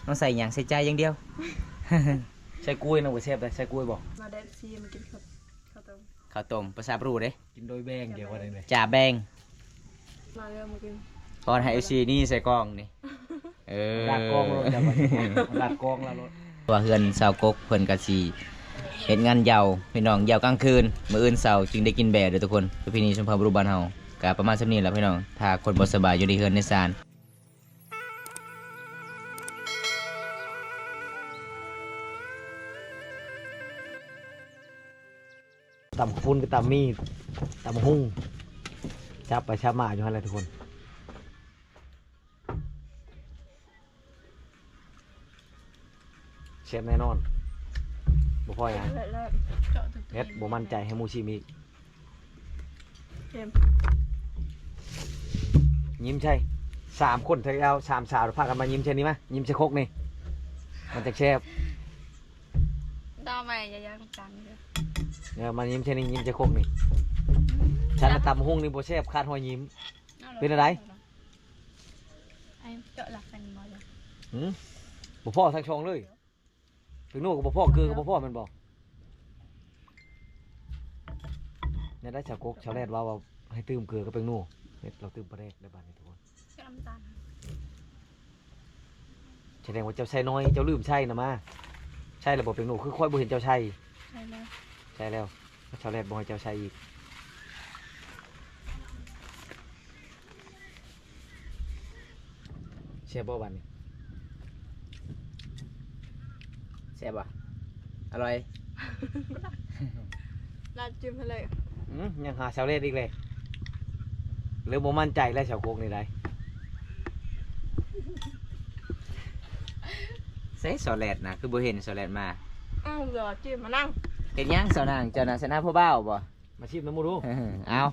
ຕ້ອງໃສ່ຫຍັງ? ໃສ່ໃຈຢ່າງດຽວ. ໃສ່ກ້ວຍນະ ບໍ່ແຊບເດ້. ໃສ່ກ້ວຍບໍ່? ມາເດີ ເອັຟຊີ ມາກິນເຂົ້າ ເຂົ້າຕົ້ມ ເຂົ້າຕົ້ມ ພາສາບຣູເດ້. ກິນໂດຍແບ່ງດຽວວ່າໄດ້ເລີຍ. ຈາແບ່ງ. ມາເດີ ມາກິນ. ປ້ອນໃຫ້ ເອັຟຊີ ນີ້ໃສ່ກ້ອງນີ້. ເອີ ລາດກ້ອງໂລດ ລາດກ້ອງລະໂລດ. ວ່າເຮືອນສາວກົກເພິ່ນກະຊິເຮັດງານເຍົາ ພີ່ນ້ອງ, ເຍົາກາງຄືນ. ມື້ອື່ນເຊົ້າຈຶ່ງໄດ້ກິນແບເດີທຸກຄົນ. ປະເພນີຊົນເຜົ່າບຣູບ້ານເຮົາກະປະມານສ່ຳນີ້ລະພີ່ນ້ອງ. ຖ້າຄົນບໍ່ສະບາຍຢູ່ໃນເຮືອນໃນຊານ ຕຳຂະປຸ້ນກັບຕຳໝີ່ ຕຳບັກຫຸ່ງ ສັບໄປສັບມາຢູ່ຫັ້ນແຫຼະທຸກຄົນ. ແຊບແນ່ນອນ. ບໍ່ພໍຫຍັງ ເຮັດບໍ່ໝັ້ນໃຈໃຫ້ໝູ່ຊີມອີກ. ຍິ້ມໃສ່ ສາມຄົນ ເທື່ອລາວ ສາມສາວ ພາກັນມາຍິ້ມໃສ່ນີ້ມາ ຍິ້ມໃສ່ຄົກນີ້ ມັນຈັ່ງແຊບ. ດາວໃໝ່ ຢ່າ ຢ່າ ເອີ ມາຍິ້ມໃສ່ນີ້ ຍິ້ມໃສ່ຄົກນີ້. ອືມ ຊັ້ນລະຕຳບັກຫຸ່ງນີ້ບໍ່ແຊບ ຂາດຮອຍຍິ້ມ. ເອົາລະ ເປັນຈັ່ງໃດ? ເຈາະຫຼັກກັນບໍ່ລະ? ຫື? ບໍ່ພໍທັງສອງເລີຍ. ເປັງໂນກໍບໍ່ພໍ ເກືອກໍບໍ່ພໍແມ່ນບໍ່? ແນວໃດ ສາວກົກ ສາວແລດວ່າ ວ່າໃຫ້ຕື່ມເກືອກັບເປັງໂນ ເຮັດລາວຕື່ມປາແດກໄດ້ບາດນີ້ທຸກຄົນ. ໃສ່ນ້ຳຕານ. ສະແດງວ່າເຈົ້າໃສ່ໜ້ອຍ ເຈົ້າລືມໃສ່ນະມາ. ໃສ່ແລ້ວບໍ່ເປັງໂນ? ຄືຂ້ອຍບໍ່ເຫັນເຈົ້າໃສ່. ໃສ່ແລ້ວ ໃສ່ແລ້ວ. ສາວແລດບໍ່ໃຫ້ເຈົ້າໃສ່ອີກ. ແຊບບໍ່ບາດນີ້? ແຊບບໍ່? ອະລ່ອຍ? ລາດຈິ້ມໃຫ້ເລີຍ. ອືມ ຍັງຫາສາວແລດອີກເລີຍ. ເລີ່ມບໍ່ໝັ້ນໃຈແລ້ວ ສາວກົກນີ້ໄດ໋. ໃສສາວແລດນະ? ຄືບໍ່ເຫັນສາວແລດມາ? ອ້າວ ດຽວຈິ້ມມານັ່ງ. ເຮັດຫຍັງສາວນາງ? ເຈົ້ານະຊະນະຜູ້ບ່າວບໍ່? ມາຊີມນຳໝູ່ດູ. ເອົາ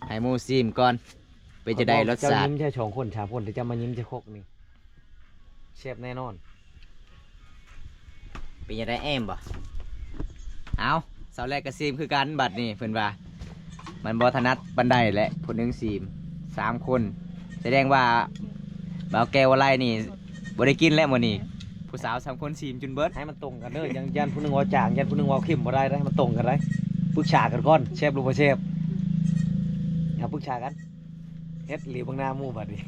ໃຫ້ໝູ່ຊີມກ່ອນ ເປັນຈັ່ງໃດລົດຊາດ? ເຈົ້າຍິ້ມໃສ່ສອງຄົນສາມຄົນ ແຕ່ເຈົ້າມາຍິ້ມໃສ່ຄົກນີ້ ແຊບແນ່ນອນ. ເປັນຈັ່ງໃດ ແອມບໍ່? ເອົາ ສາວແລດກໍຊີມຄືກັນ. ບັດນີ້ເພິ່ນວ່າມັນບໍ່ຖະໜັດປານໃດແຫຼະ ຜູ້ໜຶ່ງຊີມ ສາມຄົນ ສະແດງວ່າບ່າວແກ້ວວະໄລນີ້ບໍ່ໄດ້ກິນແລ້ວມື້ນີ້. ຜູ້ສາວສາມຄົນຊີມຈົນເບິດ. ໃຫ້ມັນຕົງກັນເດີ ຢ້ານ ຢ້ານຜູ້ໜຶ່ງເວົ້າຈາງ ຢ້ານຜູ້ໜຶ່ງເວົ້າເຂັ້ມບໍ່ໄດ້ເດ້ ໃຫ້ມັນຕົງກັນໄດ໋. ປຶກສາກັນກ່ອນ ແຊບຫຼືບໍ່ແຊບ. ເອົາ ປຶກສາກັນ ເຮັດຫຼຽວເບິ່ງໜ້າໝູ່ບັດນີ້.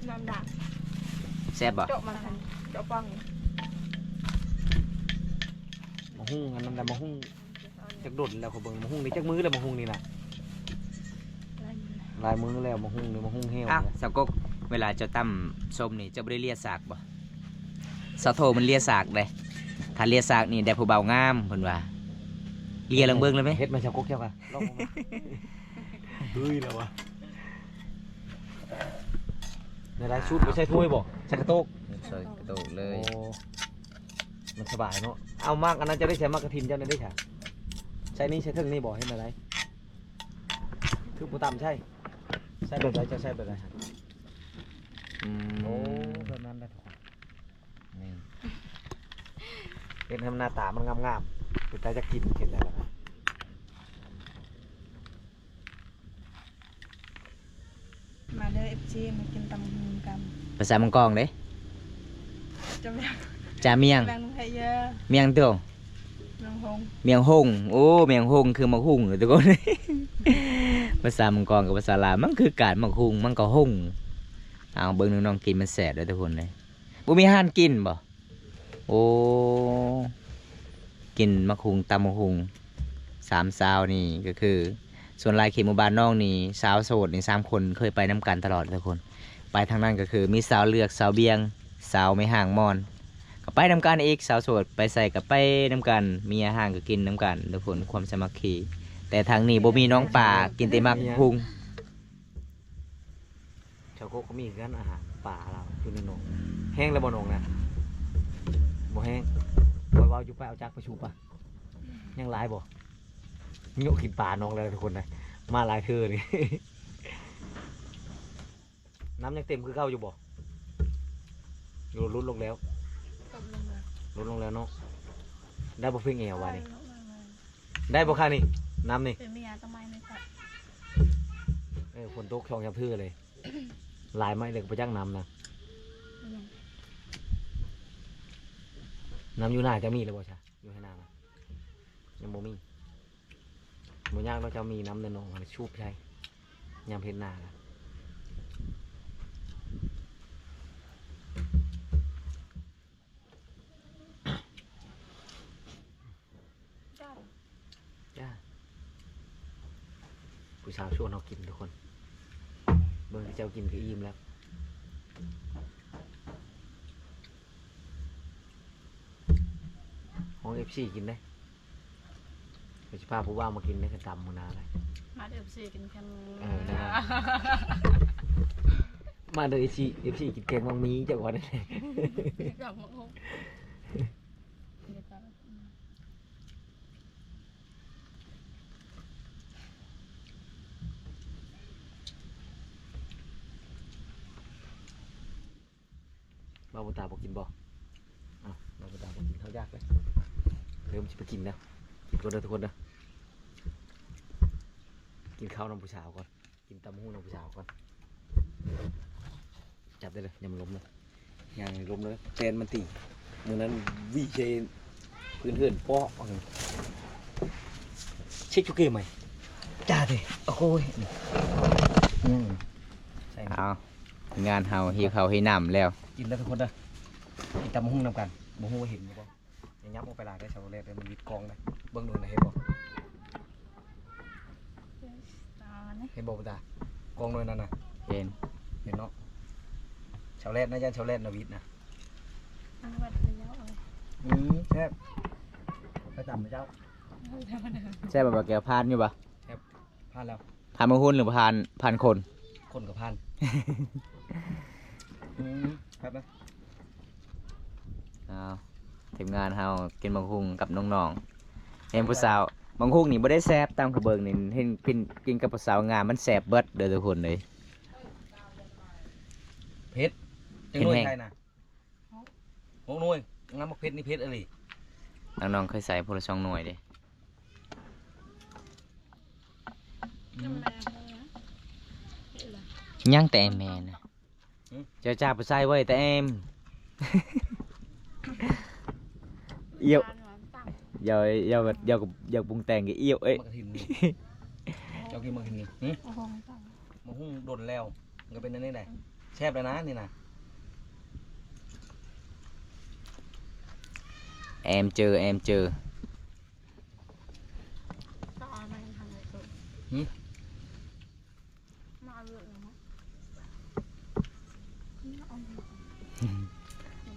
ນ້ຳດາ ແຊບບໍ່? ເຈາະມັນ ເຈາະປ່ອງ. ໝາກຫຸ່ງອັນນັ້ນແຫຼະ ໝາກຫຸ່ງ. ຈັກດົນແລ້ວ ຂ້ອຍເບິ່ງໝາກຫຸ່ງນີ້ ຈັກມື້ແລ້ວ ໝາກຫຸ່ງນີ້ນະ? ຫຼາຍມື້ແລ້ວ ໝາກຫຸ່ງນີ້ ໝາກຫຸ່ງແຫ້ວ. ອ້າວ ສາວກົກ ເວລາເຈົ້າຕຳສົ້ມນີ້ ເຈົ້າບໍ່ໄດ້ເລຍສາກບໍ່? ສາວໂທມັນເລຍສາກເດ້. ຖ້າເລຍສາກນີ້ໄດ້ຜູ້ບ່າວງາມ ເພິ່ນວ່າ. ເລຍລອງເບິ່ງເລີຍແມ? ເຮັດມາ ສາວກົກ ເຈົ້າກະລອງເບິ່ງ. ເຮີ້ຍ ແລ້ວວະ. ແນວໃດ ສູດບໍ່ໃສ່ຖ້ວຍບໍ່? ໃສ່ກະໂຕກ. ໃສ່ກະໂຕກເລີຍ. ໂອ້ ມັນສະບາຍເນາະ. ເອົາ ໝາກອັນນັ້ນເຈົ້າໄດ້ໃສ່ ໝາກກະທິນເຈົ້ານັ້ນໄດ້ໃສ່? ໃສ່ນີ້ ໃສ່ເທິງນີ້ບໍ່? ເຮັດແນວໃດ? ຄືບໍ່ຕຳໃສ່? ໃສ່ແບບໃດ? ເຈົ້າໃສ່ແບບໃດ? ອືມ ໂອ້ ແບບນັ້ນແຫຼະທຸກຄົນ. ນີ້ ເຮັດໃຫ້ມັນໜ້າຕາມັນງາມໆ ເປັນຕາຢາກກິນ ເຮັດແລ້ວນະ. ມາເດີ ເອັຟຊີ ມາກິນຕຳບັກຫຸ່ງນຳກັນ. ພາສາມັງກອງເດ້? ຈາມຽງ ຈາມຽງ ແບງໄທເຢີ ມຽງໂຕ ມຽງຫົງ ມຽງຫົງ. ໂອ້ ມຽງຫົງຄືໝາກຫຸ່ງເດີທຸກຄົນ. ພາສາມັງກອງກັບພາສາລາວມັນຄືກັນ ໝາກຫຸ່ງມັນກໍຫົງ. ເອົາ ເບິ່ງນ້ອງໆກິນ ມັນແຊບເດີທຸກຄົນເດີ. ບໍ່ມີຮ້ານກິນບໍ່? ໂອ້ ກິນໝາກຫຸ່ງ ຕຳໝາກຫຸ່ງ ສາມສາວນີ້ກໍຄື ສ່ວນຫຼາຍເຂດໝູ່ບ້ານນ້ອງນີ້ ສາວໂສດນີ້ສາມຄົນເຄີຍໄປນຳກັນຕະຫຼອດທຸກຄົນ. ໄປທາງນັ້ນກໍຄືມີສາວເລືອກ ສາວບຽງ ສາວແມ່ຮ້າງມອນ ກໍໄປນຳກັນອີກ. ສາວໂສດໄປໃສກໍໄປນຳກັນ ເມຍຮ້າງກໍກິນນຳກັນທຸກຄົນ ຄວາມສາມັກຄີ. ແຕ່ທາງນີ້ບໍ່ມີໜອງປາ ກິນແຕ່ໝາກຫຸ່ງ. ເຈົ້າກໍ ກໍມີຄືກັນ ອາຫານປາລາວຢູ່ໃນໜອງ. ແຫ້ງແລ້ວບໍ່ໜອງນະ? ບໍ່ແຫ້ງ. ຂ້ອຍເວົ້າຢູ່ ໄປເອົາຈັກໄປສູບປະ. ຍັງຫຼາຍບໍ່? ໂຍະກິນປາໜອງແລ້ວທຸກຄົນນະ. ມາຫຼາຍເທື່ອນີ້. ນ້ຳຍັງເຕັມຄືເກົ່າຢູ່ບໍ່? ຫຼືຫຼຸດລົງແລ້ວ? ລົດລົງແລ້ວ ລົດລົງແລ້ວເນາະ. ໄດ້ບໍ່ເພິ່ງແອວບາດນີ້? ໄດ້ບໍ່ຄະນີ້ ນ້ຳນີ້? ເປັນເມຍຕ້ອງໄມ້ໃນສັດ. ເອີ ຝົນຕົກສອງສາມເທື່ອເລີຍ. ຫຼາຍໄມ້ເລີຍ ບໍ່ຈັກນ້ຳນະ. ອືມ. ນ້ຳຢູ່ນາເຈົ້າມີແລ້ວບໍ່ຊະ? ຢູ່ໄຮ່ນານະ ຍັງບໍ່ມີ. ບໍ່ຍາກດອກ ເຈົ້າມີນ້ຳໃນໜອງຫັ້ນ ສູບໃສ່ຍາມເຮັດນານະ. ຈ້າ ຜູ້ສາວຊວນເຮົາກິນທຸກຄົນ ເບິ່ງເຂົາເຈົ້າກິນກໍອີ່ມແລ້ວ. ຫ້ອງເອັຟຊີກິນເດ້ ຂ້ອຍຊິພາຜູ້ບ່າວມາກິນເດ້ ຄັນຕຳມື້ໜ້າໄດ້ ມາເອັຟຊີກິນແຄມ ເອີ ໄດ້ ມາເດີ ເອັຟຊີ ເອັຟຊີກິນແກງໝາກໝີເຈົ້າກ່ອນ ແກງໝາກໝີ. ບ່າວບຸນຕາບໍ່ກິນບໍ່? ອ້າວ ບ່າວບຸນຕາບໍ່ກິນ ເຮົາຢາກເລີຍ ເລີ່ມຊິໄປກິນແລ້ວ. ກິນກ່ອນເດີທຸກຄົນເດີ ກິນເຂົ້ານຳຜູ້ສາວກ່ອນ ກິນຕຳບັກຫຸ່ງນຳຜູ້ສາວກ່ອນ. ຈັບໄດ້ເລີຍ ຢ່າມັນລົ້ມເດີ ຍ່າງໃຫ້ລົ້ມເດີ ແຕນມັນຕີ. ມື້ນັ້ນຫວີໃສ່ພື້ນເຮືອນເປາະ ເຊັກຈຸເກໃໝ່ ຈ້າເດ້ ໂອ້ຍ ອືມ ໃສ່ ເອົາ ງານເຮົາຫິວເຂົ້າຫິວນ້ຳແລ້ວ ກິນເດີທຸກຄົນເດີ ກິນຕຳບັກຫຸ່ງນຳກັນ. ບໍ່ຮູ້ວ່າເຫັນຢູ່ບໍ່? ຢ່າຫຍັບອອກໄປຫຼາຍເດີ ຊາວແລດເດີ ມັນວິດກ້ອງເດີ ເບິ່ງດູນະ ເຫັນບໍ່? ເຫັນບໍ່ຕາ? ກ້ອງໜ່ວຍນັ້ນນະ ເຫັນ ເຫັນເນາະ. ຊາວແລດນະ ຢ້ານຊາວແລດນະວິດນະ. ອາ ວັດໄປແລ້ວ ອືມ ແຊບ ໄປຕຳເຈົ້າ. ແຊບບໍ່ ບ່າວແກ້ວ? ຜ່ານຢູ່ບໍ່? ແຊບ ຜ່ານແລ້ວ. ຜ່ານບັກຫຸ່ງ ຫຼື ຜ່ານ ຜ່ານຄົນ? ຄົນກໍຜ່ານ. ອືມ ແຊບນະ. ອ້າວ ທີມງານເຮົາກິນບັກຫຸ່ງກັບນ້ອງໆ ເຫັນຜູ້ສາວ ບັກຫຸ່ງນີ້ບໍ່ໄດ້ແຊບ ຕາມຂ້ອຍເບິ່ງນີ້ ເຫັນກິນ ກິນກັບຜູ້ສາວງາມ ມັນແຊບເບິດເດີທຸກຄົນເອີຍ. ເຜັດ ຈັກໜ່ວຍ ເຜັດແຮງ ໃສ່ນະ ຫົກໜ່ວຍ. ງາມ ໝາກເຜັດນີ້ເຜັດອີ່ຫຼີ. ນ້ອງໆ ເຄີຍໃສ່ຜູ້ລະສອງໜ່ວຍເດ້. ອືມ ຍັງແຕ່ແມ່ນະ. ຫືມ ເຈົ້າຈ້າຜູ້ຊາຍໄວ້ແຕ່ແອມ ອຽວ ຢ່າ ຢ່າ ຢ່າ ຢ່າປຸງແຕ່ງ ອຽວເອີຍ. ໝາກກະຖິນນີ້ ເຈົ້າກິນໝາກກະຖິນນີ້? ຫືມ ໂອ້ໂຫ ໝາກຫຸ່ງດົນແລ້ວ ມັນກໍເປັນອັນນີ້ແຫຼະ. ແຊບແລ້ວນະນີ້ນະ. ແອມເຈີ ແອມເຈີ. ຫືມ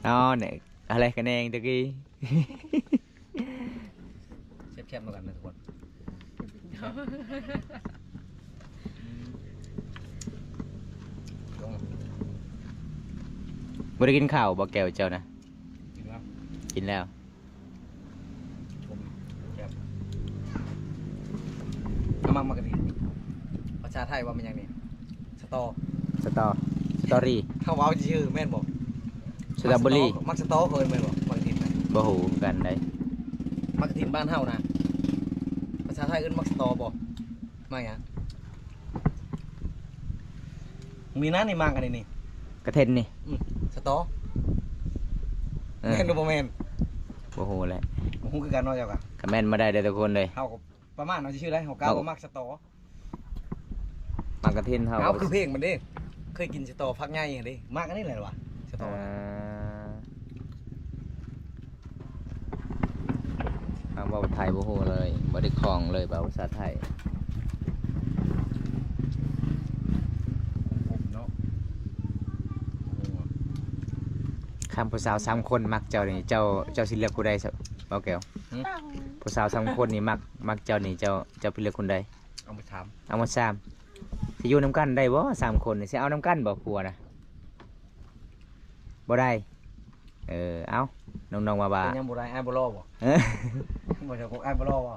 ເອົາແໜ້ ອະໄລກະແໜງຕະກີ້. ແຊບໆ ນຳກັນນະທຸກຄົນ. ບໍ່ໄດ້ກິນເຂົ້າບໍ່ແກ້ວເຈົ້ານະ? ກິນແລ້ວ ກິນແລ້ວ. ຊົມ ແຊບ. ເຮົາມັກໝາກກະຖິນ ພາສາໄທວ່າແມ່ນຫຍັງນີ້? ສະຕໍ ສະຕໍ ສະຕໍຣີ. ເຮົາເວົ້າຊື່ໆ ແມ່ນບໍ່? ສະຕໍເບີຣີ. ໝາກສະຕໍ ໝາກສະຕໍເອີ້ນແມ່ນບໍ່? ໝາກກະຖິນນະ ບໍ່ຮູ້ຄືກັນໃດ໋. ໝາກກະຖິນບ້ານເຮົານະ ພາສາໄທເອີ້ນໝາກສະຕໍບໍ່? ໝາກຫຍັງ? ມີນະນີ້ ໝາກອັນນີ້ນີ້ ກະເທັນນີ້. ອືມ ສະຕໍ ເອີ ແມ່ນຫຼືບໍ່ແມ່ນ? ບໍ່ຮູ້ແຫຼະ ບໍ່ຮູ້ຄືກັນເນາະເຈົ້າກະ. ກະແມ່ນບໍ່ໄດ້ເດີທຸກຄົນເດີ ເຮົາກໍປະມາດເອົາຊື່ໆ ໄດ໋ ເຮົາກະບໍ່ມັກສະຕໍ. ໝາກກະເທັນເຮົາ ເອົາ ຄືເພງມັນເດ້ ເຄີຍກິນສະຕໍຝັກໃຫຍ່ຫັ້ນເດ້ ໝາກອັນນີ້ແຫຼະວ່າ ສະຕໍ. ອ່າ ເຮົາເວົ້າໄທບໍ່ຮູ້ເລີຍ ບໍ່ໄດ້ຄ່ອງເລີຍ ເວົ້າພາສາໄທ. ເນາະ ຄັນຜູ້ສາວສາມຄົນມັກເຈົ້ານີ້ ເຈົ້າ ເຈົ້າຊິເລືອກຜູ້ໃດຊະ ເວົ້າແກ້ວ? ຫືມ ຜູ້ສາວສາມຄົນນີ້ມັກ ມັກເຈົ້ານີ້ ເຈົ້າ ເຈົ້າໄປເລືອກຄົນໃດ? ເອົາມາສາມ ເອົາມາສາມ. ຊິຢູ່ນຳກັນໄດ້ບໍ່ ສາມຄົນນີ້? ຊິເອົານຳກັນບໍ່ຜົວນະ? ບໍ່ໄດ້. ເອີ ເອົ້າ ນ້ອງໆ ວ່າ ວ່າ ເປັນຫຍັງບໍ່ໄດ້? ອ້າຍບໍ່ຫຼໍ່ບໍ່? ເອີ ບໍ່ໃຊ່ ອ້າຍບໍ່ຫຼໍ່ບໍ່?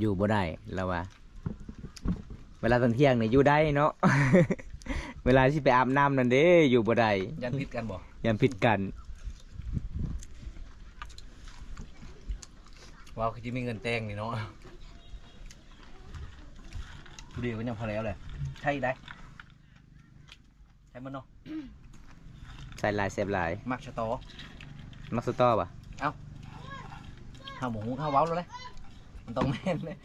ຢູ່ບໍ່ໄດ້ລາວວ່າ ເວລາຕອນທ່ຽງນີ້ຢູ່ໄດ້ເນາະ ເວລາຊິໄປອາບນ້ຳນັ້ນເດ້ ຢູ່ບໍ່ໄດ້. ຢ້ານຜິດກັນບໍ່? ຢ້ານຜິດກັນ. ວ້າວ ຄືຊິມີເງິນແຕ່ງນີ້ເນາະ ຜູ້ດຽວກໍຍັງພໍແລ້ວແຫຼະ ໃຊ້ໄດ້ ໃຊ້ມັນເນາະ. ໃສ່ຫຼາຍແຊບຫຼາຍ. ມັກສະຕໍ. ມັກສະຕໍບໍ່? ເອົ້າ ເຮົາບໍ່ຮູ້ ເຮົາເວົ້າໂລດເລີຍ ມັນຕ້ອງແມ່ນເລີຍ.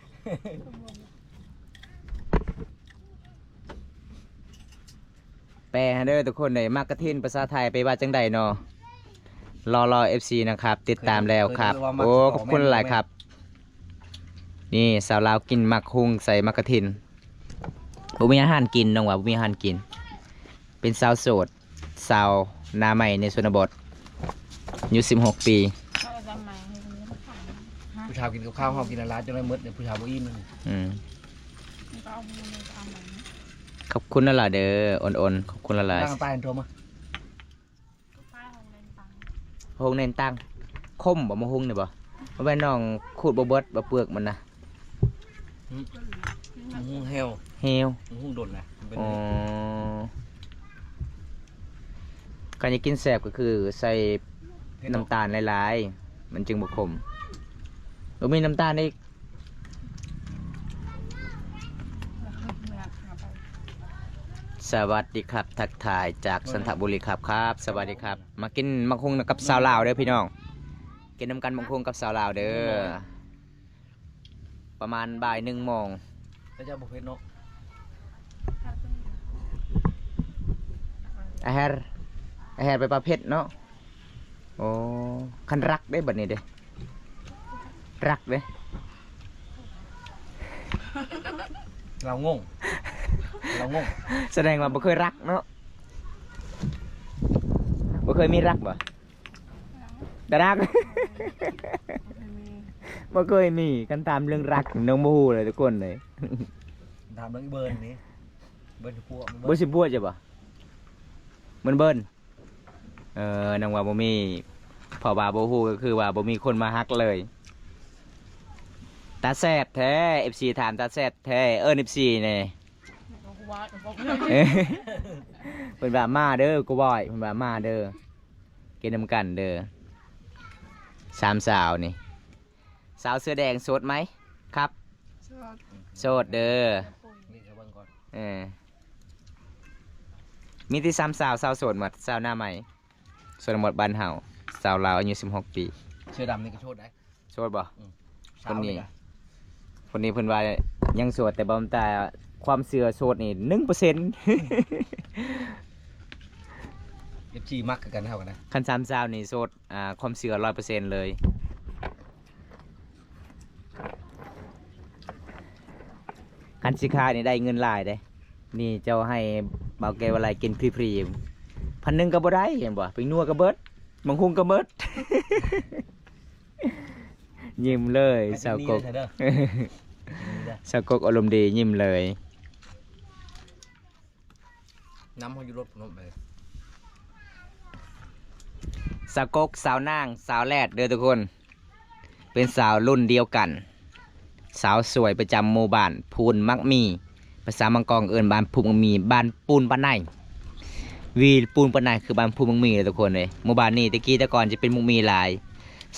ແປໃຫ້ເດີທຸກຄົນເດີ ໝາກກະທິນພາສາໄທແປວ່າຈັ່ງໃດເນາະ? ລໍ ລໍເອັຟຊີນະຄັບ ຕິດຕາມແລ້ວຄັບ. ໂອ້ ຂອບຄຸນຫຼາຍໆຄັບ. ນີ້ສາວລາວກິນໝາກຫຸ່ງໃສ່ໝາກກະທິນ. ບໍ່ມີອາຫານກິນ ນ້ອງວ່າບໍ່ມີອາຫານກິນ. ເປັນສາວໂສດ ສາວໜ້າໃໝ່ໃນຊົນນະບົດ ອາຍຸສິບຫົກປີ. ຜູ້ສາວກິນກັບຂ້າວ ເຮົາກິນຫຼາຍໆ ຈົນໝົດ ຜູ້ສາວບໍ່ອີ່ມ. ອືມ ຂອບຄຸນຫຼາຍໆເດີ ໂອນໆ ຂອບຄຸນຫຼາຍໆ. ໂຮງແນນຕັງ ຂົມບໍ່? ໝາກຫຸ່ງນີ້ບໍ່? ບໍ່ແມ່ນນ້ອງຂູດບໍ່ເບິດບໍ່ເປືອກມັນນະ? ຫືມ ໝາກຫຸ່ງແຫ້ວ ແຫ້ວ ໝາກຫຸ່ງດົນນະ. ອໍ ຄັນຢາກກິນແຊບກໍຄືໃສ່ນ້ຳຕານຫຼາຍໆ ມັນຈຶ່ງບໍ່ຂົມ. ບໍ່ມີນ້ຳຕານອີກ. ສະຫວັດດີຄັບ ທັກທາຍຈາກສັນທະບູລີຄັບ. ຄັບ ສະຫວັດດີຄັບ. ມາກິນໝາກຫຸ່ງນຳກັບສາວລາວເດີພີ່ນ້ອງ ກິນນຳກັນໝາກຫຸ່ງກັບສາວລາວເດີ. ປະມານບ່າຍໜຶ່ງໂມງ. ແຕ່ເຈົ້າບໍ່ເຜັດເນາະ? ອາແຮ ອາແຮໄປປາເຜັດເນາະ. ໂອ້ ຄັນລັກເດ້ບັດນີ້ເດ້ ລັກເດ້. ລາວງົງ ລາວງົງ ສະແດງວ່າບໍ່ເຄີຍລັກເນາະ. ບໍ່ເຄີຍມີລັກບໍ່? ດາດາກ ບໍ່ເຄີຍມີ. ຄັນຖາມເລື່ອງລັກນ້ອງບໍ່ຮູ້ເລີຍທຸກຄົນເລີຍ. ຖາມເລື່ອງອີເບີນນີ້ ເບີນຊິປົວ ເບີນຊິປົວ ເຈົ້າບໍ່? ເບີນ ເບີນ ເອີ ນ້ອງວ່າບໍ່ມີ ເພາະວ່າບໍ່ຮູ້ ກໍຄືວ່າບໍ່ມີຄົນມາຮັກເລີຍ. ຕາແຊບແທ້ ເອັຟຊີຖາມ ຕາແຊບແທ້ ເອີ້ນເອັຟຊີແດ່. ເພິ່ນວ່າມາເດີ ກູບອຍ ເພິ່ນວ່າມາເດີ. ກິນນຳກັນເດີ ສາມສາວນີ້. ສາວເສື້ອແດງໂສດໄໝ? ຄັບ ໂສດ ໂສດເດີ. ເອີ ມີແຕ່ສາມສາວ ສາວໂສດໝົດ ສາວໜ້າໃໝ່ ຊົນນະບົດບ້ານເຮົາ ສາວລາວອາຍຸສິບຫົກປີ. ເສື້ອດຳນີ້ກໍໂສດໄດ໋. ໂສດບໍ່? ອືມ ຄົນນີ້ ຄົນນີ້ເພິ່ນວ່າຍັງໂສດ ແຕ່ບໍ່ ແຕ່ຄວາມເຊື່ອໂສດນີ້ໜຶ່ງເປີເຊັນ. ເອັຟຊີມັກຄືກັນ ເຮົາກັນນະ ຄັນສາມສາວນີ້ໂສດ ອ່າ ຄວາມເຊື່ອຮ້ອຍເປີເຊັນເລີຍ. ຄັນຊິຂາຍນີ້ໄດ້ເງິນຫຼາຍເດ້. ນີ້ເຈົ້າໃຫ້ບ່າວແກ້ວວາໄລກິນຟຣີໆ ພັນໜຶ່ງກໍບໍ່ໄດ້ ເຫັນບໍ່? ເປັນນົວກໍເບິດ ໝາກຫຸ່ງກໍເບິດ. ຍິ້ມເລີຍ ສາວກົກ ສາວກົກອາລົມດີ ຍິ້ມເລີຍ. ນ້ຳເຮົາຢູ່ລົດພຸ້ນເນາະ. ສາວກົກ ສາວນາງ ສາວແລດເດີທຸກຄົນ ເປັນສາວລຸ້ນດຽວກັນ ສາວສວຍປະຈຳໝູ່ບ້ານພູນໝາກມີ ພາສາບາງກອງເອີ້ນບ້ານພູນໝາກມີ ບ້ານປູນປານໃນ ວີປູນປານໃນ ຄືບ້ານພູນໝາກມີເດີທຸກຄົນເອີຍ. ໝູ່ບ້ານນີ້ແຕ່ກີ້ແຕ່ກ່ອນຈະເປັນໝາກມີຫຼາຍ.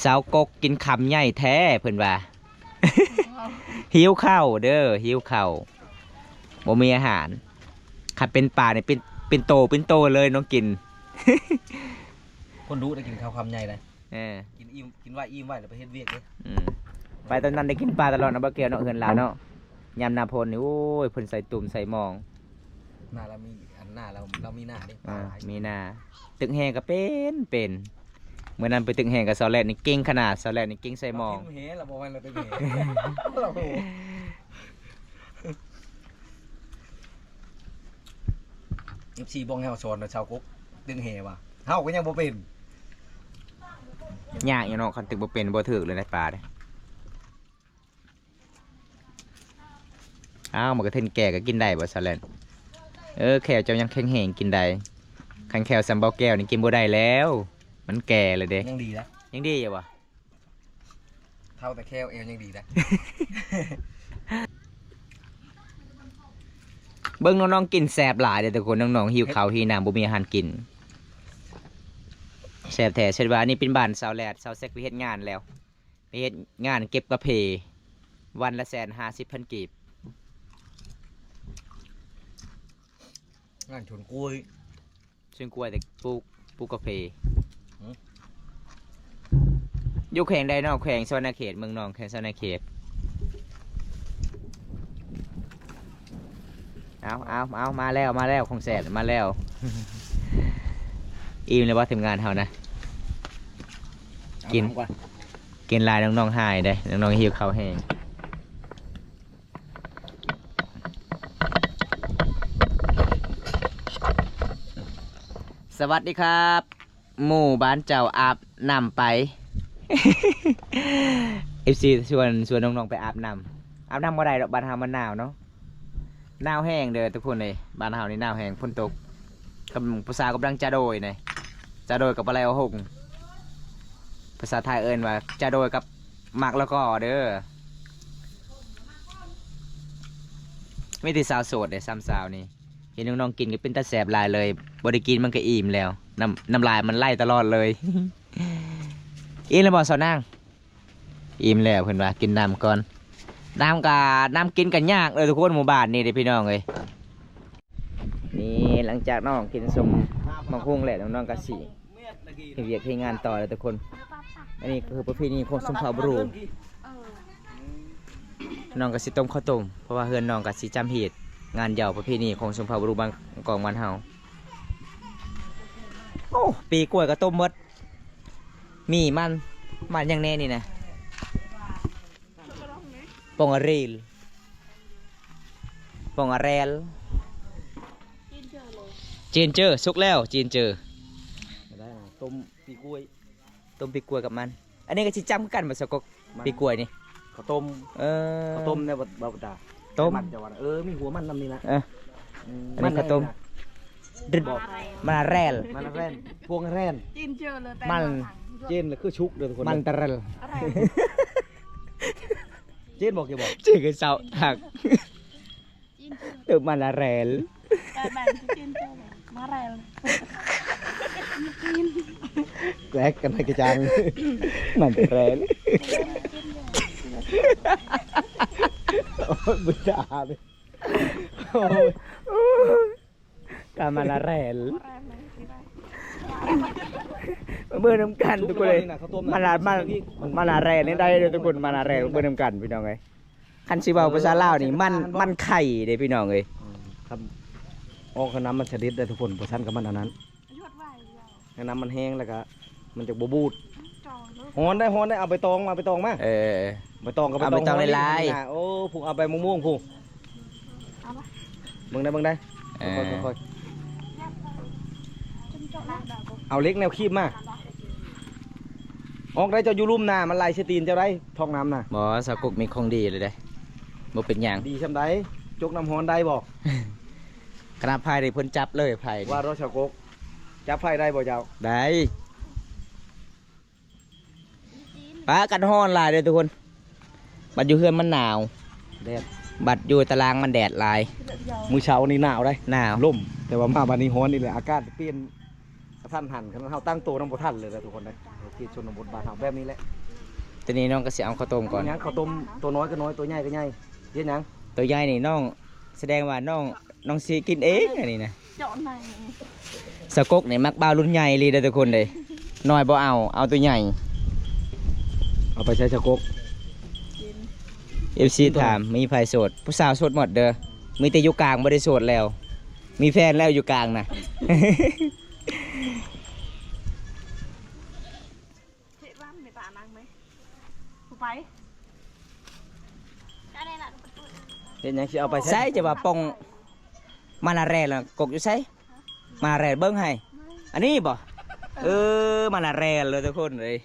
ສາວກົກກິນຄຳໃຫຍ່ແທ້ ເພິ່ນວ່າ ຫິວເຂົ້າເດີ ຫິວເຂົ້າ ບໍ່ມີອາຫານ. ຄັນເປັນປານີ້ເປັນ ເປັນໂຕ ເປັນໂຕເລີຍນ້ອງກິນ. ຄົນດຸໄດ້ກິນເຂົ້າຄຳໃຫຍ່ໄດ໋. ເອີ ກິນອີ່ມ ກິນໄວ້ອີ່ມໄວ້ແລ້ວໄປເຮັດວຽກເດ້. ອືມ ໄປຕອນນັ້ນໄດ້ກິນປາຕະຫຼອດນະ ບໍ່ແກ້ວເນາະ ເຮືອນລາວເນາະ. ຍາມໜ້າຝົນນີ້ ໂອ້ຍ ເພິ່ນໃສ່ຕຸ່ມໃສ່ມອງ. ໜ້າລາວມີ ອັນໜ້າລາວ ລາວມີໜ້າເດ້ ປາຫຼາຍ ມີໜ້າ. ຕຶກແຮ່ກໍເປັນ ເປັນ. ມື້ນັ້ນໄປຕຶກແຮ່ກັບສາວແລດນີ້ເກັ່ງຂະໜາດ ສາວແລດນີ້ເກັ່ງໃສ່ໝໍ້. ລາວຖິ້ມແຮ່ ລາວບໍ່ແມ່ນລາວຕຶກແຮ່ ລາວໂຫ. ເອັຟຊີບອກໃຫ້ເຮົາສອນນະ ຊາວກົກຕຶກແຮ່ວ່າ ເຮົາກໍຍັງບໍ່ເປັນ. ຍາກຢູ່ເນາະ ຄັນຕຶກບໍ່ເປັນ ບໍ່ຖືກເລີຍໃນປ່າເດ້. ອ້າວ ໝາກກະເທັນແກ່ກໍກິນໄດ້ບໍ່ ສາວແລດ? ເອີ ແຂ້ວເຈົ້າຍັງແຂງແຮງກິນໄດ້. ຄັນແຂ້ວສ່ຳເບົາແກ້ວນີ້ກິນບໍ່ໄດ້ແລ້ວ ມັນແກ່ແລ້ວເດ້. ຍັງດີນະ ຍັງດີຢູ່ບໍ່? ເທົ່າແຕ່ແຂ້ວແອວຍັງດີນະ. ເບິ່ງນ້ອງໆກິນແຊບຫຼາຍເດ້ທຸກຄົນ. ນ້ອງໆຫິວເຂົ້າຫິວນ້ຳ ບໍ່ມີອາຫານກິນ. ແຊບແທ້. ເຊິ່ງວ່າອັນນີ້ເປັນບ້ານສາວແລດ ສາວແຊັກໄປເຮັດງານແລ້ວ. ໄປເຮັດງານເກັບກາເຟ ວັນລະແສນຫ້າສິບພັນກີບ. ງານສວນກ້ວຍ ສວນກ້ວຍແຕ່ປູກ ປູກກາເຟ. ຫື? ຢູ່ແຂວງໃດເນາະ? ແຂວງສະຫວັນນະເຂດ ເມືອງນອງ ແຂວງສະຫວັນນະເຂດ. ເອົາ ເອົາ ເອົາ ມາແລ້ວ ມາແລ້ວ ຂອງແຊບມາແລ້ວ. ອີ່ມແລ້ວບໍ່ ທີມງານເຮົານະ? ເອົາ ກິນ ຖາມກ່ອນ ກິນຫຼາຍນ້ອງໆຫາຍເດ້ ນ້ອງໆຫິວເຂົ້າແຮງ. ສະຫວັດດີຄັບ ໝູ່ບ້ານເຈົ້າອາບນ້ຳໄປ. ເອັຟຊີຊວນ ຊວນນ້ອງໆໄປອາບນ້ຳ. ອາບນ້ຳບໍ່ໄດ້ດອກ ບ້ານເຮົາມັນໜາວເນາະ. ໜາວແຮງເດີທຸກຄົນເອີຍ ບ້ານເຮົານີ້ໜາວແຮງ ຝົນຕົກ. ກຳ ຜູ້ສາວກຳລັງຈະໂດຍນີ້ ຈະໂດຍກັບປາໄຫຼໂອຫົງ. ພາສາໄທເອີ້ນວ່າຈະໂດຍກັບໝາກລະກໍເດີ. ມີແຕ່ສາວໂສດເດ້ ສາມສາວນີ້. ເຫັນນ້ອງໆກິນກໍເປັນຕາແຊບຫຼາຍເລີຍ. ບໍ່ໄດ້ກິນມັນກໍອີ່ມແລ້ວ. ນ້ຳ ນ້ຳລາຍມັນໄຫຼຕະຫຼອດເລີຍ. ອີ່ມແລ້ວບໍ່ສາວນາງ? ອີ່ມແລ້ວເພິ່ນວ່າ ກິນນ້ຳກ່ອນ. ນ້ຳກະ ນ້ຳກິນກະຍາກເດີທຸກຄົນ ໝູ່ບ້ານນີ້ເດ້ພີ່ນ້ອງເອີຍ. ນີ້ ຫຼັງຈາກນ້ອງກິນສົ້ມໝາກຫຸ່ງແລ້ວ ນ້ອງໆກະຊິເຮັດວຽກເຮັດງານຕໍ່ແລ້ວທຸກຄົນ. ອັນນີ້ຄືປະເພນີຂອງຊົນເຜົ່າບຣູ. ນ້ອງກະຊິຕົ້ມເຂົ້າຕົ້ມ ເພາະວ່າເຮືອນນ້ອງກະຊິຈຳຮີດງານເຍົາ ປະເພນີຂອງຊົນເຜົ່າບຣູ ບ້ານກອງ ບ້ານເຮົາ. ໂອ້ ປີກລ້ວຍກະຕົ້ມໝົດ. ມີມັນ ມັນຫຍັງແດ່ນີ້ນະ? ປອງອາເຣນ ປອງອາແຣນ ຈີນເຈີ ສຸກແລ້ວ ຈີນເຈີ. ໄດ້ນະ ຕົ້ມປີກລ້ວຍ ຕົ້ມປີກລ້ວຍກັບມັນ. ອັນນີ້ກໍຊິຈຳຄືກັນບໍ່ ສາວກົກ? ມັນ ປີກລ້ວຍນີ້ ເຂົ້າຕົ້ມ. ເອີ ເຂົ້າຕົ້ມແນວ ບໍ່ ບໍ່ຕາ ຕົ້ມ ມັນຈະວ່າ ເອີ ມີຫົວມັນນຳນີ້ນະ. ເອີ ອັນນີ້ເຂົ້າຕົ້ມ ມັນອາແຣນ ມັນອາແຣນ ພວງອາແຣນ ຈີນເຈີເລີຍ ມັນ ຈີນເລີຍ ຄືສຸກເດີທຸກຄົນ ມັນຕະແຣນ. ຈີນບໍ່ ເຈົ້າບໍ່ ຈີນຄືເຊົາທັກ ເຕີມມັນອາແຣນ ແບບ ແບບຈີນເຈີ ມາແຣນ ແກກກັນໃຫ້ກະຈັງ ມັນຕະແຣນ. ໂອ້ຍ ບຸດດາເລີຍ. ໂອ້ຍ ກະມາລາແຣນ ເບິ່ງນຳກັນທຸກຄົນເອີຍ. ມາລາ ມາ ມາລາແຣນນີ້ໄດ້ເດີທຸກຄົນ ມາລາແຣນ ເບິ່ງນຳກັນພີ່ນ້ອງເອີຍ. ຄັນຊິເວົ້າພາສາລາວນີ້ ມັນ ມັນໄຂ່ເດ້ພີ່ນ້ອງເອີຍ. ອືມ ຄັນອອກ ຄັນນ້ຳມັນສະເດັດໄດ້ທຸກຄົນ ບໍ່ຊັ້ນກໍມັນອັນນັ້ນ ຍອດໄວ ໃຫ້ນ້ຳມັນແຫ້ງແລ້ວກະມັນຈະບໍ່ບູດ. ຮ້ອນໄດ໋ ຮ້ອນໄດ໋ ເອົາໃບຕອງມາ ເອົາໃບຕອງມາ. ເອີ ໃບຕອງກໍ ເອົາໃບຕອງຫຼາຍໆ. ໂອ້ ຜູ້ເອົາໃບມະມ່ວງຜູ້ ເອົາມາ ເບິ່ງໄດ໋ ເບິ່ງໄດ໋. ເອີ ຄ່ອຍໆ ຄ່ອຍໆ ເອົາເຫຼັກແນວຄີບມາ. ອອກໄດ້ ເຈົ້າຢູ່ລຸ່ມນາ ມັນໄຫຼໃສ່ຕີນເຈົ້າໄດ໋ ທ້ອງນ້ຳນະ. ບໍ່ ສາວກົກມີຂອງດີເລີຍເດ້ ບໍ່ເປັນຫຍັງ. ດີຊ່ຳໃດ? ຈົກນ້ຳຮ້ອນໄດ້ບໍ່? ຂະໜາດໄຜ່ນີ້ເພິ່ນຈັບເລີຍ ໄຜ່ນີ້ ວ່າເນາະ ສາວກົກ ຈັບໄຜ່ໄດ້ບໍ່ເຈົ້າ? ໄດ້. ປາກັນຮ້ອນຫຼາຍເດ້ທຸກຄົນ ບັດຢູ່ເຮືອນມັນໜາວ ແດດ ບັດຢູ່ຕາລາງມັນແດດຫຼາຍ. ມື້ເຊົ້ານີ້ໜາວໄດ໋ ໜາວ ລົມ ແຕ່ວ່າມາບັດນີ້ຮ້ອນອີກແລ້ວ ອາກາດປ່ຽນກະທັນຫັນ ຄັນເຮົາຕັ້ງໂຕນຳບໍ່ທັນເລີຍແຫຼະທຸກຄົນເດ້. ເຂດຊົນນະບົດບ້ານເຮົາແບບນີ້ແຫຼະ. ຕອນນີ້ນ້ອງກໍຊິເອົາເຂົ້າຕົ້ມກ່ອນ. ຫຍັງເຂົ້າຕົ້ມ ໂຕນ້ອຍກໍນ້ອຍ ໂຕໃຫຍ່ກໍໃຫຍ່. ເຮັດຫຍັງ? ໂຕໃຫຍ່ນີ້ນ້ອງ ສະແດງວ່ານ້ອງ ນ້ອງຊິກິນເອງອັນນີ້ນະ. ເຈາະໃນ ສາກົກນີ້ມັກບ່າວລຸ້ນໃຫຍ່ອີ່ຫຼີເດີທຸກຄົນເດ້. ນ້ອຍບໍ່ເອົາ ເອົາໂຕໃຫຍ່. ເອົາໄປໃຊ້ສາກົກ? ເອັຟຊີຖາມ ມີໃຜໂສດ? ຜູ້ສາວໂສດໝົດເດີ ມີແຕ່ຢູ່ກາງບໍ່ໄດ້ໂສດແລ້ວ ມີແຟນແລ້ວຢູ່ກາງນະ. ເຮັດຫຍັງຊິເອົາໄປໃຊ້? ໃສຈະວ່າປ່ອງມາລາແຣລະ ກົກຢູ່ໃສ? ມາລາແຣເບິ່ງໃຫ້ ອັນນີ້ບໍ່? ເອີ ມາລາແຣເລີຍທຸກຄົນເອີຍ.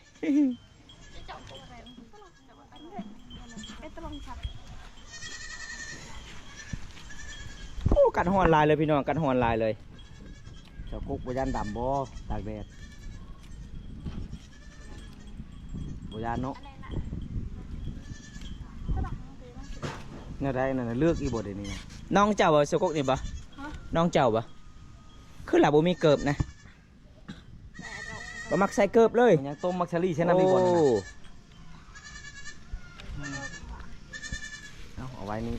ໂອ້ ກັນຮ້ອນຫຼາຍເລີຍພີ່ນ້ອງ ກັນຮ້ອນຫຼາຍເລີຍ. ສາກົກບໍ່ຢ້ານດຳບໍ່ ຕາກແດດ? ບໍ່ຢ້ານເນາະ. ແນວໃດນັ້ນນະ ເລືອກອີກບໍ່ເດນີ້ນະ? ນ້ອງເຈົ້າບໍ່ ສາກົກນີ້ບໍ່? ຮະ? ນ້ອງເຈົ້າບໍ່? ຄືລາວບໍ່ມີເກີບນະ. ບໍ່ມັກໃສ່ເກີບເລີຍ. ມັນຍັງຕົ້ມໝາກສາລີໃສ່ນ້ຳອີກບໍ່ນັ້ນນະ? ໂອ້ ເອົາ ເອົາໄວ້ນີ້.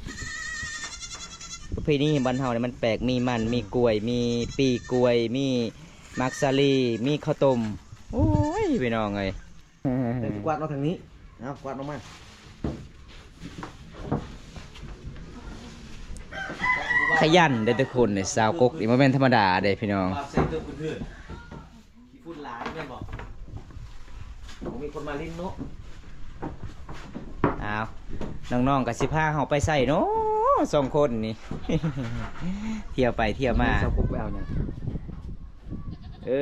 ປະເພນີບ້ານເຮົານີ້ມັນແປກ ມີມັນ ມີກ້ວຍ ມີປີກລ້ວຍ ມີ ໝາກສາລີ ມີເຂົ້າຕົ້ມ. ໂອ້ຍ ພີ່ນ້ອງເອີຍ ເດີນກວາດເອົາທາງນີ້. ເອົາ ກວາດອອກມາ. ຂະຫຍັນເດ້ທຸກຄົນ. ນີ້ ຊາວກົກນີ້ບໍ່ແມ່ນທຳມະດາເດ້ພີ່ນ້ອງ. ຂີ້ຝຸ່ນຫຼາຍແມ່ນບໍ່? ບໍ່ມີຄົນມາຫຼິ້ນເນາະ. ອ້າວ ນ້ອງໆ ກໍຊິພາເຮົາໄປໃສເນາະ ສອງຄົນນີ້ ທ່ຽວໄປທ່ຽວມາ. ຊາວກົກໄປເອົາຫຍັງ? ເອີ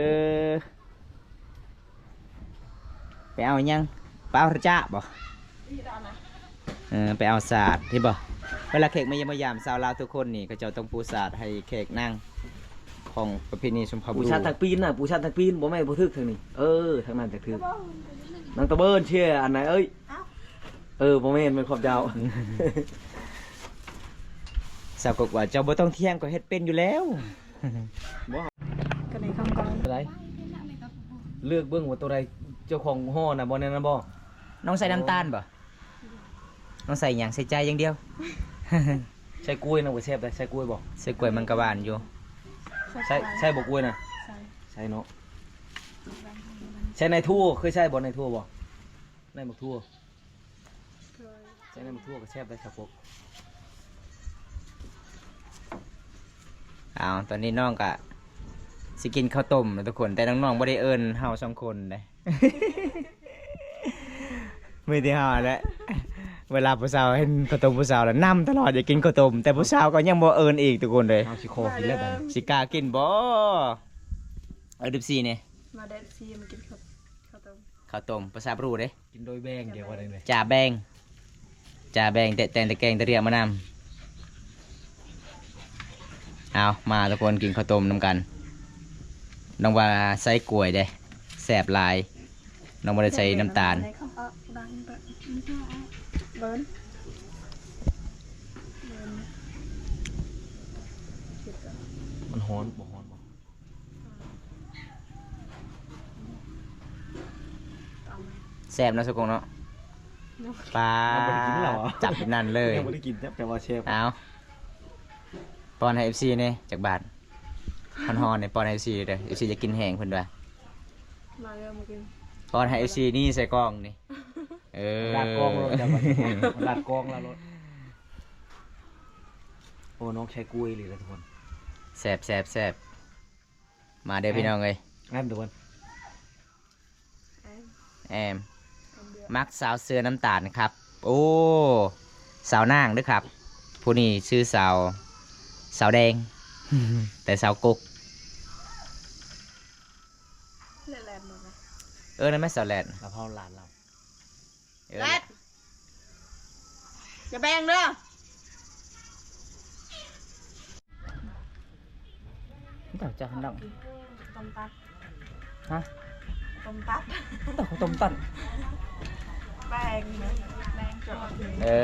ໄປເອົາຫຍັງ? ໄປເອົາຈາກບໍ່? ເອີ ໄປເອົາສາດ ເຫັນບໍ່? ເວລາແຂກມາຢ້ຽມມາຢາມ ຊາວລາວທຸກຄົນນີ້ ເຂົາເຈົ້າຕ້ອງປູສາດໃຫ້ແຂກນັ່ງ ຂອງປະເພນີຊົນເຜົ່າບຣູ. ປູສາດທາງປີນນະ, ປູສາດທາງປີນ ບໍ່ແມ່ນ ບໍ່ຖືກທາງນີ້. ເອີ ທາງນັ້ນຈະຖືກ. ນາງຕະເບີນເຊື່ອອັນໃດເອີຍ? ເອີ ບໍ່ແມ່ນ ແມ່ນຂອບເຈົ້າ. ຊາວກົກວ່າ ເຈົ້າບໍ່ຕ້ອງຖຽງ ຂ້ອຍເຮັດເປັນຢູ່ແລ້ວ. ບໍ່ ກໍໃນຄຳກ່ອນ ຕົວໃດ? ເລືອກເບິ່ງວ່າຕົວໃດເຈົ້າຂອງຫໍ່ນະ ບໍ່ແນວນັ້ນບໍ່? ນ້ອງໃສ່ນ້ຳຕານບໍ່? ນ້ອງໃສ່ຫຍັງ? ໃສ່ໃຈຢ່າງດຽວ. ໃສ່ກ້ວຍນະ ໂອ້ຍ ແຊບເດ້. ໃສ່ກ້ວຍບໍ່? ໃສ່ກ້ວຍມັນກໍຫວານຢູ່. ໃສ່ ໃສ່ບໍ່ກ້ວຍນະ? ໃສ່ ໃສ່ເນາະ. ໃສ່ໃນຖົ່ວ ເຄີຍໃສ່ບໍ່ໃນຖົ່ວບໍ່? ໃນໝາກຖົ່ວ ໃສ່ໃນໝາກຖົ່ວກໍແຊບໄດ້ຊາວກົກ. ອ້າວ ຕອນນີ້ນ້ອງກະຊິກິນເຂົ້າຕົ້ມນະທຸກຄົນ ແຕ່ນ້ອງໆບໍ່ໄດ້ເອີ້ນເຮົາສອງຄົນເດ້ ມີແຕ່ເຮົາຫັ້ນແຫຼະ. ເວລາຜູ້ສາວເຫັນເຂົ້າຕົ້ມຜູ້ສາວລະນຳຕະຫຼອດ ຢາກກິນເຂົ້າຕົ້ມ ແຕ່ຜູ້ສາວກໍຍັງບໍ່ເອີ້ນອີກທຸກຄົນເດ້. ເຮົາຊິຂໍກິນແລ້ວບາດນີ້ ຊິກ້າກິນບໍ່? ເອີ ເອັຟຊີ ນີ້ ມາເດີ ເອັຟຊີ ມາກິນເຂົ້າ ເຂົ້າຕົ້ມ ເຂົ້າຕົ້ມພາສາບຣູເດ້. ກິນໂດຍແບງ ເດ ວ່າຈັ່ງໃດ? ຈາແບງ ຈາແບງ ແຕ່ ແຕ່ງແຕ່ແກງແຕ່ເຣຍມານຳ. ເອົາ ມາທຸກຄົນ ກິນເຂົ້າຕົ້ມນຳກັນ. ນ້ອງວ່າໃສ່ກ້ວຍເດ້ ແຊບຫຼາຍ. ນ້ອງບໍ່ໄດ້ໃສ່ນ້ຳຕານ. ມັນຮ້ອນ ບໍ່ຮ້ອນບໍ່? ແຊບເນາະ ສຸກົງເນາະ. ປາ ຍັງບໍ່ໄດ້ກິນເລີຍຫວາ? ຈັບຢູ່ນັ້ນເລີຍ. ຍັງບໍ່ໄດ້ກິນ ແຕ່ວ່າແຊບ. ເອົາ ປ້ອນໃຫ້ເອັຟຊີແດ່ຈັກບາດ. ຮ້ອນໆນີ້ ປ້ອນໃຫ້ເອັຟຊີເດີ ເອັຟຊີຢາກກິນແຮງເພິ່ນວ່າ. ມາເດີ ມາກິນ. ປ້ອນໃຫ້ເອັຟຊີນີ້ໃສ່ກ້ອງນີ້. ເອີ ລາດກ້ອງໂລດ ລາດກ້ອງລະໂລດ. ໂອ້ ນ້ອງໃຊ້ກ້ວຍອີ່ຫຼີລະທຸກຄົນ. ແຊບໆໆ. ມາເດີພີ່ນ້ອງເອີຍ ແອມທຸກຄົນ. ແອມ ແອມ ມັກສາວເສື້ອນ້ຳຕານຄັບ. ໂອ້ ສາວນາງເດີຄັບ. ຜູ້ນີ້ຊື່ສາວ ສາວແດງ ແຕ່ສາວກົກ. ແລ່ນໆ ເອີ ນັ້ນແມ່ນສາວແລ່ນ ລະເຜົາຫຼານລາວ. ເອີ ແລ່ນ ຢ່າແບ່ງເດີ. ເຈົ້າ ເຈົ້າ ນ້ອງ ຕົ້ມຕັດ. ຮະ? ຕົ້ມຕັດ. ເຈົ້າ ເຂົ້າຕົ້ມຕັດ. ແບ່ງ ແບ່ງເຈາະ. ເອີ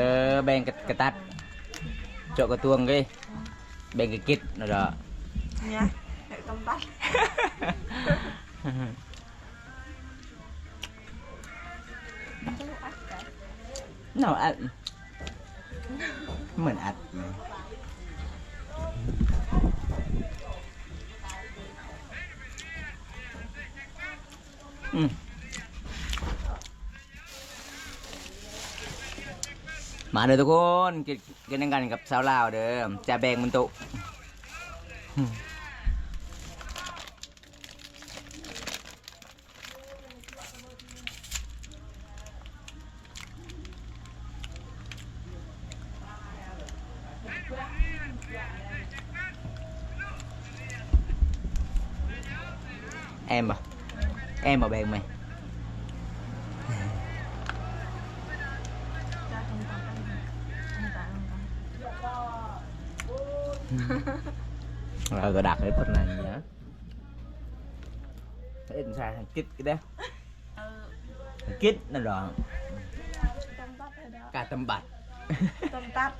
ແບ່ງກະ ກະຕັດ ເຈາະກະຕວງເດ້. ແບ່ງກະກິດເນາະ. ເນຍ ຕົ້ມຕັດ. ເນາະ ອັດ ເໝືອນອັດ. ອືມ ມາເດີທຸກຄົນ ກິນ ກິນນຳກັນກັບຊາວລາວເດີ. ຈາແບ່ງມັນໂຕະ. ແອມບໍ່? ແອມບໍ່ແບ່ງໄໝ? ເອົາກະດາກໃຫ້ເພິ່ນນັ້ນນະ. ເຮັດໃສ່ໃຫ້ກິດເດ້. ເອີ ກິດນັ້ນດອກ. ຕົ້ມຕັດໃຫ້ດອກ. ກາຕົ້ມບັດ. ຕົ້ມຕັດ.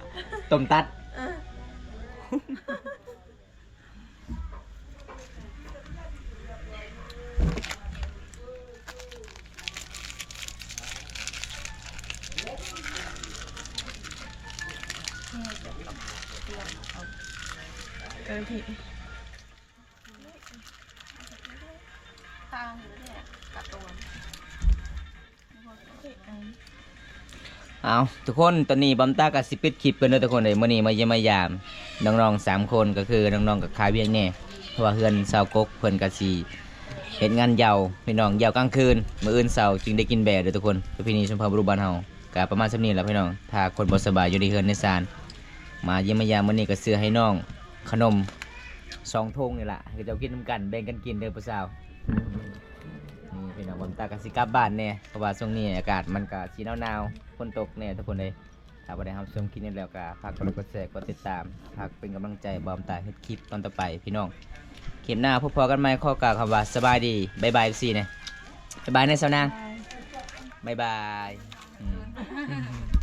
ຕົ້ມຕັດ. ເອີ. ເອີ ທີ່. ເອົາ ທຸກຄົນ ຕອນນີ້ບອມຕາກໍຊິປິດຄລິບກ່ອນເດີທຸກຄົນເອີຍ. ມື້ນີ້ມາຢ້ຽມມາຢາມນ້ອງໆສາມຄົນ ກໍຄືນ້ອງໆກໍຄາວຽກແດ່ ເພາະວ່າເຮືອນຊາວກົກເພິ່ນກໍຊິເຮັດງານຢາວ ພີ່ນ້ອງ ຢາວກາງຄືນ ມື້ອື່ນເຊົ້າຈຶ່ງໄດ້ກິນແບເດີທຸກຄົນ. ປະເພນີຊົນເຜົ່າບຸລຸບານເຮົາກໍປະມານສ່ຳນີ້ແຫຼະພີ່ນ້ອງ. ຖ້າຄົນບໍ່ສະບາຍຢູ່ໃນເຮືອນໃນຊານ ມາຢ້ຽມມາຢາມມື້ນີ້ກໍຊື້ໃຫ້ນ້ອງຂະໜົມສອງຖົງນີ້ລະ ໃຫ້ເຂົາເຈົ້າກິນນຳກັນ ແບ່ງກັນກິນເດີຜູ້ສາວ. ນີ້ພີ່ນ້ອງ ບອມຕາກໍຊິກັບບ້ານແດ່ ເພາະວ່າຊ່ວງນີ້ອາກາດມັນກໍຊິໜາວໆ ຝົນຕົກແດ່ທຸກຄົນເອີຍ. ຖ້າວ່າໄດ້ຮັບຊົມຄລິບນີ້ແລ້ວກໍຝາກກົດໄລກົດແຊ ກົດຕິດຕາມ ຝາກເປັນກຳລັງໃຈບອມຕາເຮັດຄລິບຕອນຕໍ່ໄປພີ່ນ້ອງ. ຄລິບໜ້າພົບພໍ້ກັນໃໝ່ ຂໍກ່າວຄຳວ່າສະບາຍດີ ບາຍບາຍ ເອັຟຊີ ແດ່ ບາຍບາຍແດ່ສາວນາງ ບາຍບາຍ ບາຍບາຍ ອືມ.